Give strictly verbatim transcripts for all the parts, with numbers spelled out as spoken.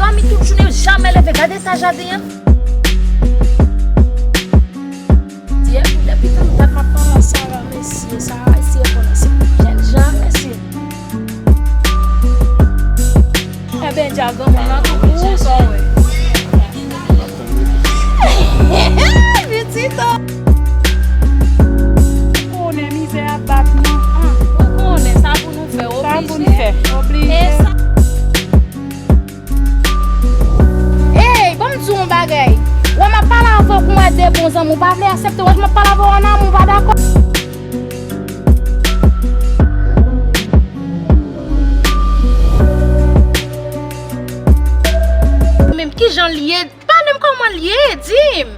Ami tout jounen yo jamè leve, gade eta jaden an. Dye, depi tann dat m ap pandan Sara, mesye, Sara eseye konnen se jèn jan, mesye. Ebyen, dja granmoun nan tou kou, sa w wè. Pitit, o. Ou konnen mizè ap bat nou. Ah, ou konnen sa pou nou fè, oblije. Sa pou nou fè, oblije. E sa. Ey, ban m di w yon bagay. Wè m ap pale avè w pou m wè de bon zanmi, w pa vle aksepte, wè m ap pale avè w an amou, w pa dakò. Menm kijan l ye? Pale m kòman l ye, di m.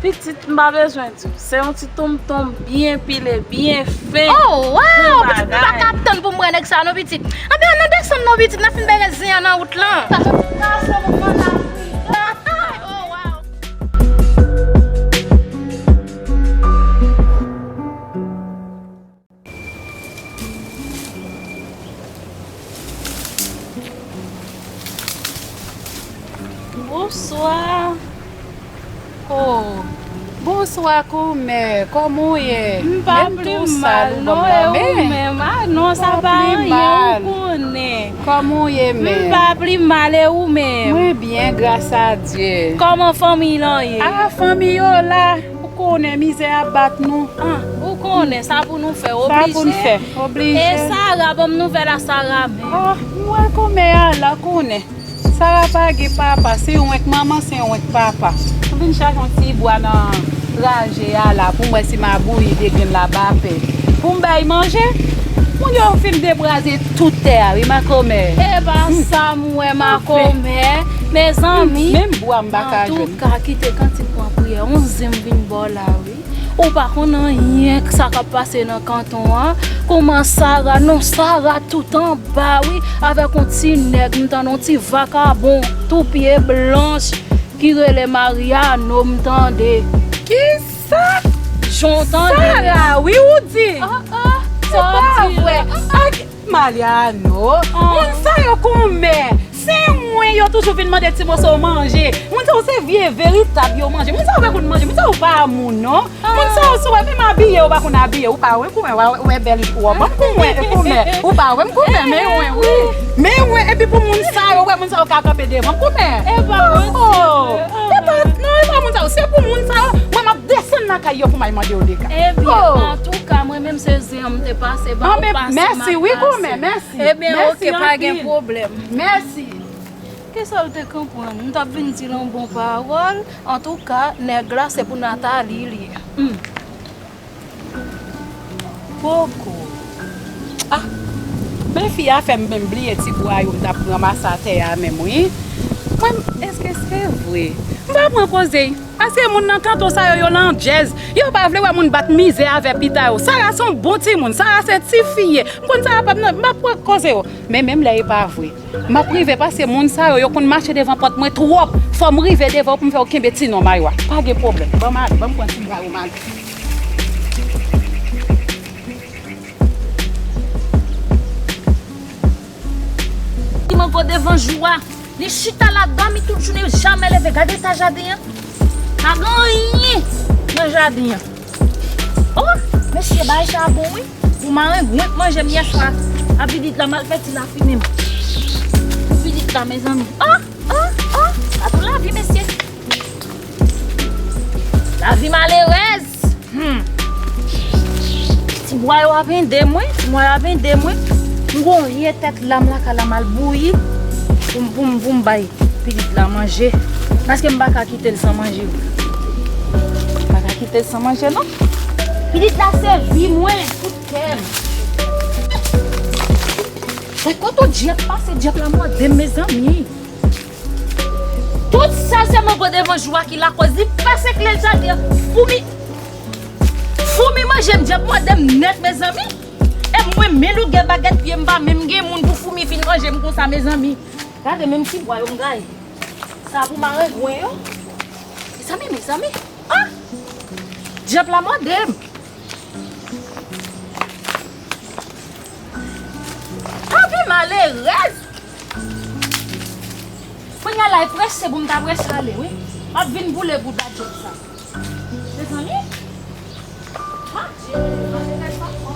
Pitit, m pa bezwen di w. Se yon ti tonmtonm byen pile, byen fen. Oh, wow! Bon bagay. Pitit, m pa ka tann pou m wè nèg sa non, pitit. Anben, ann desann non, pitit, n a fin bere zen an nan wout lan. Oh, wow! Bonswa. Oh, bonswa, kòmè. Kòman w ye? M pa pli mal, non, e ou menm? Ah, non, sa pa anyen, ou konnen. Kòman w ye, mè? M pa pli mal, e ou menm? Mwen byen, gras a Dye. Kòman fanmi lan ye? Ah, fanmi yo la. Ou konnen mizè ap bat nou. Ah, ou konnen sa pou nou fè, oblije. Sa pou nou fè, oblije. E Sara, ban m nouvèl a Sara menm. Ah, m wè kòmè a la, konnen. Sara pa gen papa, se yon k manman, se yon k papa. M vin chache yon ti bwa nan raje a la pou m wè si m a bouyi de grenn labapè. Pou m bay manje, moun yo fin debraze tout tè a, wi, makomè. E pa sa m wè, makomè. Mezanmi. Menm bwa m pa ka jwenn. Antouka, kite kantik pran priyè. Yon zen m vin ba w la, wi. Ou pa konn anyen sa k ap pase nan kanton an. Kòman Sara, non, Sara tout anba, wi, avèk yon ti nèg, m tande yon ti vakabon, tou pye blanch, ki rele Mariano, m tande. Kisa? Jan w tande. Sara, wi, ou di. Ah, ah, se pa vre. Ak Mariano, moun sa yo kòmè. Se mwen yo toujou vin mande ti moso manje. Moun sa yo se vye veritab yo manje. Moun sa yo pa konn manje. Moun sa yo pa moun, non. Moun sa yo, si w wè, menm abiye, yo pa konn abiye. Ou pa wè kòmè, w wè bèl wòb an kòmè, kòmè. Ou pa wè m kòmè, men wè, wi. Men wè, epi pou moun sa yo, wè, moun sa yo ka kanpe devan m kòmè. Oh, e pa, non, e pa moun sa yo, se pou moun sa yo. Mwen, m ap desann lakay yo pou m al mande yo dega. Ebyen, antouka, mwen menm se zen an m te pase, ban ou pase, m ap pase. Mèsi, wi, kòmè, mèsi. Ebyen, oke, pa gen pwoblèm. Mèsi. Kisa l te konprann? M t ap vin di l yon bon pawòl. Antouka, nèg la, se pou Nathalie li ye. Hmm. Poko. Ah, men fi a fè m menm bliye ti bwa yo m t ap ranmase atè a menm, wi. Mwen, èske se vre? M pa pran koze. Paske moun nan kanton sa yo, yo landjèz. Yo pa vle wè moun bat mizè avè pita yo. Sara se yon bon timoun. Sara se tifi ye. M konn Sara p ap nan, m p ap pran koze yo. Men menm lè e pa vre. M ap rive paske moun sa yo, yo konn mache devan pòt mwen twòp. Fò m rive devan yo pou m fè yo kenbe ti nonm a yo a. Pa gen pwoblèm. Ban m ale, ban m pran ti bwa yo m ale. Ti mango devan jou a. Li chita la dòmi tout jounen, li jamè leve. Gade eta jaden an. Pa gen anyen nan jaden an. Oh, mesye, bagay sa bon, wi. Pou marengwen k manje m yèswa. A pitit la, m al fè ti lafimen m. Pou pitit la, mezanmi. Oh, oh, oh. Sa tou lavi, mesye. Lavi malerèz. Hmm. Ti bwa yo ap ede mwen, ti bwa yo ap ede mwen. M gon vye tèt lam lakay la m al bouyi pou m, pou m, pou m bay pitit la manje. Paske m pa ka kite l san manje. M pa ka kite l san manje, non. Pitit la se vi mwen, tout kè m. Gad kote dyab pase, dyab la mòde m, mezanmi. Tout sa se mango devan jou a ki lakòz li pase kle jaden an. Foumi, foumi manje m, dyab mòde m nèt, mezanmi. E mwen, men lougè bagèt pye m pa menm gen moun pou foumi fin manje m konsa, mezanmi. Gade menm ti bwa yo m gaye. Sa pou marengwen yo. Mezanmi, mezanmi. Ah! Dyab la mòde m. Lavi malerèz. Mwen Nèg la e prese pou m ta prese ale, wi. M ap vin boule bout ba djòb sa. Mezanmi. Adje, malere sa fò.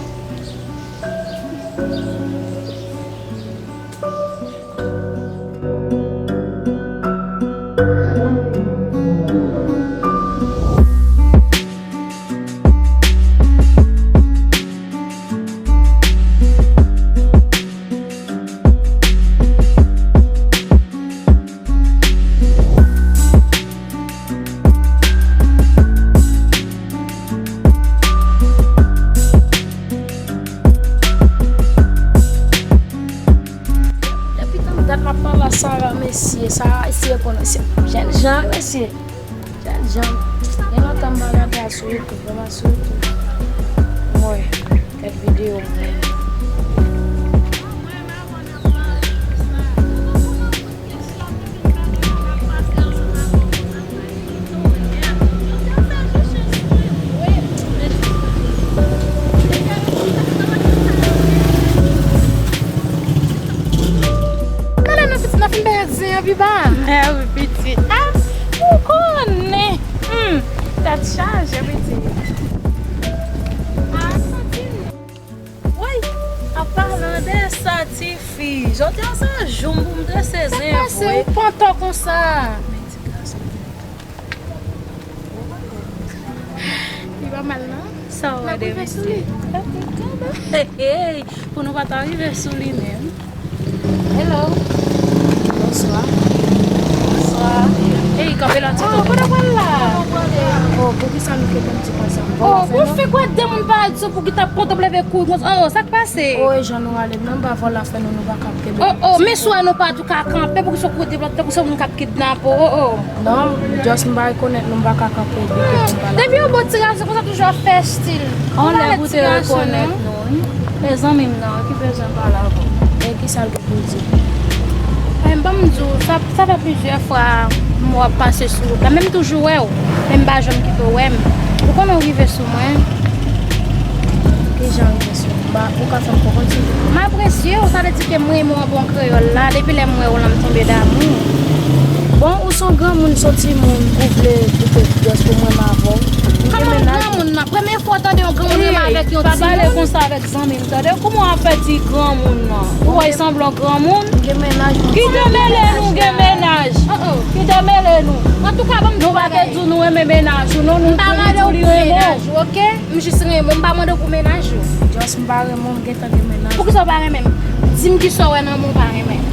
Depi tank dat m ap pale a Sara, mesye, Sara, eseye pwononse. Jèn jan, mesye. Jèn jan. Gen lontan m pa gade a sou YouTube, vrèman sou YouTube. Mwen, kèk videyo mwen. Talè nan pitit nan fin pèdi an, piba. Mèwi pitit. Ah, ou konnen. Hmm, tèt chaje, pitit. Ah, santi m. Woy, an palan de sa, tifi, jodi a se jou m pou m drese zen vre. Ou pantan konsa. Men ti gason. Li pa mal, non? Sa w wè de misye? Hey, hey, pou nou pa ta rive sou li menm. Hello. Bonswa. Bonswa. Ey, kanpe la ti. Oh, kote w pral la? Oh, poukisa nou fè konn ti konsa? Oh, pou fè kwa de moun pa di pou ki t ap kontan leve kou konsa? Oh, sa k pase? Oh, e jan nou ale, menm pa vòl la fè nou, nou pa ka kenbe. Oh, oh, men swa nou pa tou ka kanpe, poukisa w kouri deplase tankou se moun k ap kidnape w? Oh, oh. Non, just m pa rekonèt nou, m pa ka kanpe, bike pou m pa la. Depi yon bon ti gason konsa toujou ap fè estil. Anlè pou te rekonèt nou, wi. E zanmi m nan, ki bezwen pale avè w. E kisa l gen pou l di? Eh, ban m di w, sa, sa fè plizyè fwa m wè w ap pase sou wout la, men m toujou wè w, men m pa janm kite w wè m. Ou konnen w rive sou mwen. Kijan rive sou mwen? Ba, ou ka fè m konprann, silvouplè? M apresye w, sa vle di ke m renmen w an bon kreyòl la, depi lè m wè w la, m tonbe damou. Bon, ou se yon granmoun, se yon timoun, ou vle kite just pou m renmen avè w? Kòman yon granmoun nan? Premye fwa w tande yon granmoun renmen avèk yon timoun? Ey, pa pale konsa avèk zanmi m, tande? Kouman w ap fè di granmoun nan? Ou wè sanblan granmoun? M gen mennaj, mwen. Kite mele nou gen mennaj. Oh, oh. Kite mele nou. Antouka, ban m di w yon bagay. Nou pa te di w nou renmen mennaj ou, non, nou di w li renmen w. M pa mande w pou mennaj ou, oke? M jis renmen w, m pa mande w pou mennaj ou. Just m pa renmen w, m gentan gen mennaj. Poukisa w pa renmen m? Di m kisa w wè nan mwen w pa renmen.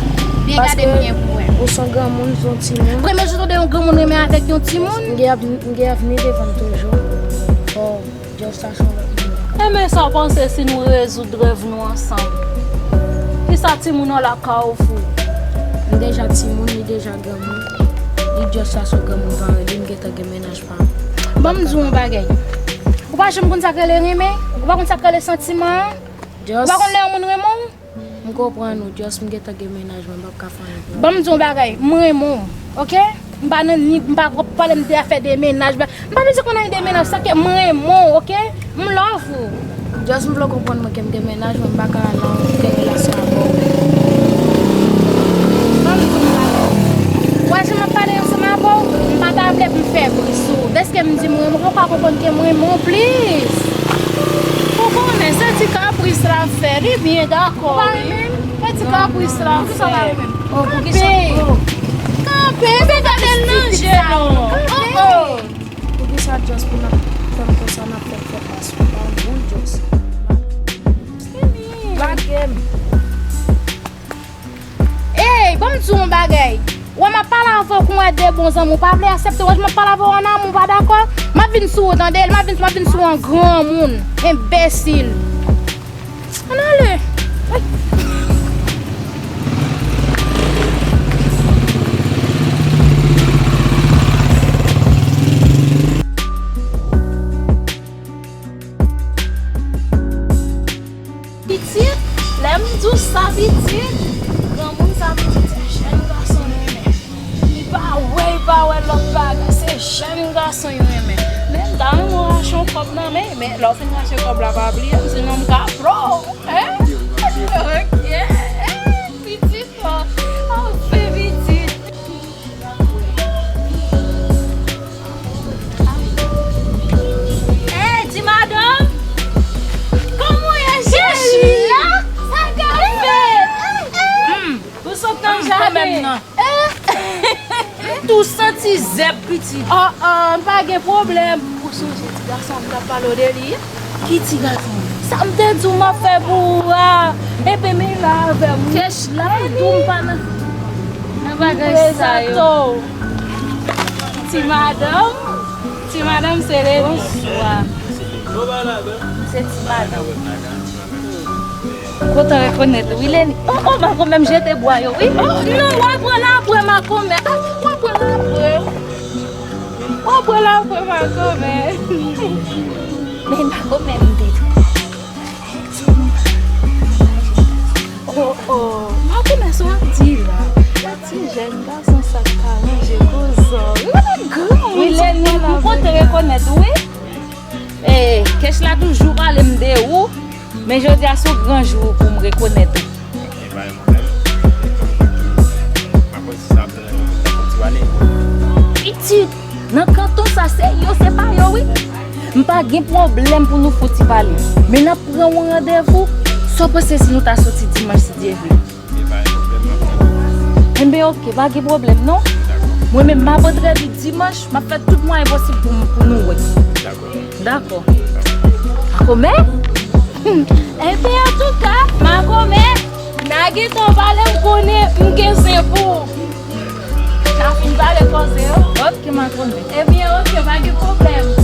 Byen gade byen pou w wè. Paske ou se yon granmoun, se yon timoun. Premye jou w tande yon granmoun renmen avèk yon timoun? M gen avni, m gen avni devan m toujou. Oh, just sa se yon lòt moun. Enben sa w panse si nou rezoud rèv nou ansanm? Kisa timoun an la ka ofri w? M deja timoun, li deja granmoun. Li just sa se yon granmoun parèy li, m gentan gen mennaj pa m. Ban m di w yon bagay. Ou pa janm konn sa k rele renmen? Ou pa konn sa k rele santiman an? Ou pa konn lè yon moun renmen w? M konprann ou, just m gentan gen mennaj mwen, m p ap ka fè anyen pou ou. Ban m di w yon bagay, m renmen w, oke? M pa nan ni, m pa pale m de afè de mennaj, m pa bezwen konn anyen de mennaj, sa ke m renmen w, oke? M love ou. Just m vle w konprann mwen ke m gen mennaj mwen, m pa ka nan okenn relasyon avè w. Ban m di w yon bagay. Ou wè jan m ap pale ansanm avè w, m pa ta vle pou m fè bri sou ou. Dèske m di m renmen w, ou pa konprann ke m renmen w plis. Ou konnen se ti kapris l ap fè, li byen dakò, wi. Ou pa renmen m? E ti kapris la, poukisa w pa renmen m? Oh, poukisa? Kanpe! Oh. Kanpe! Epi gade l nan je nou. Kanpe! Oh, oh! Poukisa just pou n ap fè m konsa, n ap fè m fè pas pou pa moun just? Lage m. Ey, ban m di w yon bagay. Wè m ap pale avè w kon wè de bon zanmi, w pa vle aksepte, wè jan m ap pale avè w an amou, w pa dakò? M ap vin sou ou, tande, m ap vin, m ap vin sou ou an granmoun, enbesil. Ann ale. Ay. Pitit, lè m di w sa pitit, granmoun sa pitit se jèn gason li renmen. Li pa wè, li pa wè lòt bagay, se jèn gason li renmen. Men m ta renmen w rache yon kòb nan men, men lè w fin rache kòb la pa bliye m, sinon m ka pran w, hein? Ok, hein? Pitit, oh, oh, fè pitit. Zèb pitit. Oh, oh, pa gen pwoblèm. Ou sonje ti gason m t ap pale w de li? Ki ti gason? Sa m te di w m ap fè pou ou a. Ebyen, men la avè m. Kèch la, tou m pa nan, nan bagay sa yo. Ti madanm, ti madanm se Leni. Bonswa. Se ti madanm. Kontan rekonèt ou, wi, Leni. Oh, oh, makomè m jete bwa yo, wi. Oh, non, w a pran l apre, makomè. Ah, w a pran l apre. W a pran l apre, makomè. Men makomè m te. Oh, oh, makomè, sa w ap di la? Yon ti jèn gason sa k ka ranje koze w. Wi, Leni, m kontan rekonèt ou, wi. E, Kèch la toujou pale m de ou, men jodi a se yon gran jou pou m rekonèt ou. Ok, pa gen pwoblèm. M ap wè si sa ap fè yon ti pale. Pitit, nan kanton sa se yo, se pa yo, wi. M pa gen pwoblèm pou nou fouti pale. Men n ap pran yon randevou. Sa w panse si nou ta soti dimanch, si Dye vle? E pa gen pwoblèm, m ap fè. Enben, ok, pa gen pwoblèm, non. Dakò. Mwen menm, m ap antre li dimanch, m ap fè tout mwayen posib pou, pou nou wè. Dakò. Dakò. Makomè? Enben, antouka, makomè, n a gentan pale, m konnen m gen zen pou ou. N a fin pale koze yo. Ok, makomè. Ebyen, ok, pa gen pwoblèm.